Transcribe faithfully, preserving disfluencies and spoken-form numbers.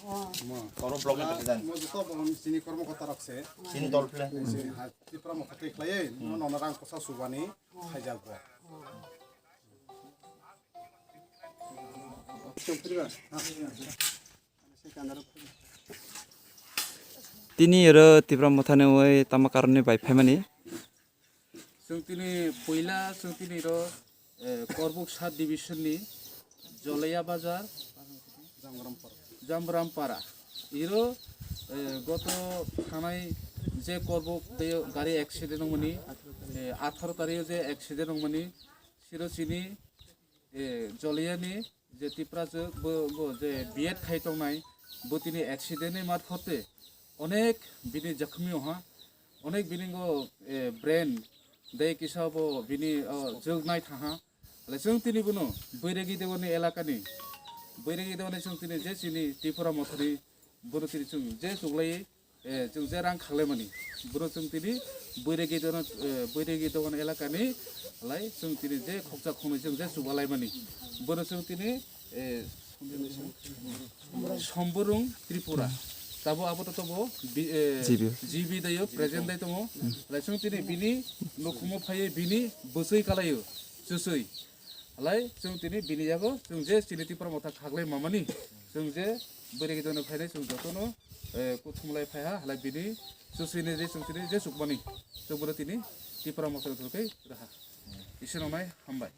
Mo. Koro block ni president. Mo joto bo chini kormo kota rok se. Chini dol phle. Chini ha Tipra Motha twi khlai, no, no, no, rang kosa subani khaijak bo. Tini oro Tipra Motha ni oi tama karon ni bai phaimani. Chwng tini puila chwng tini ro, eh, Korbuk sub division ni Jolaiya Bazar, Jamram Para. Iro, eh, goto thanai je Korbuk de gari accident wngmani, eh, atharo tario je accident wngmani, siro chini, eh, Jolaiya ni je Tiprajwk bo, bo je B Ed khai tongnai, bo tini accident ni marphote onek bini jokhmi oha, onek bini go, eh, brain dei kisa bo bini, oh, jwk nai thaha. Le chwng tini bono Boiregi Dewani elakani, Boiregi Dewani chwng tini je chini Tipra Mothani bono tini chwng je chuklai, eh, chwng je rang khaklaimani, bono chwng tini Boiregi Dewani, eh, Boiregi Dewani elakani lai chwng tini je khoksa khongnwi chwng je chuklaimani, bono chwng tini, eh, Somburung Tripura. Tabo abo to tobo bi-, eh, G B. G B dayo present dai tongo. Lai chwng tini bini nokhumo phaiwi bini bwswi kalaio, chuswi. Lai chwng tini bini yago chwng je chini Tipra Motha khaklai mamani, chwng je Boiregi Dewani phainai chwng jotono, eh, kuthumlai phaiha, lai bini chuswini je chwng tini je chukmani, chwng bono tini Tipra Motha thurkhe raha. Isino nai hambai.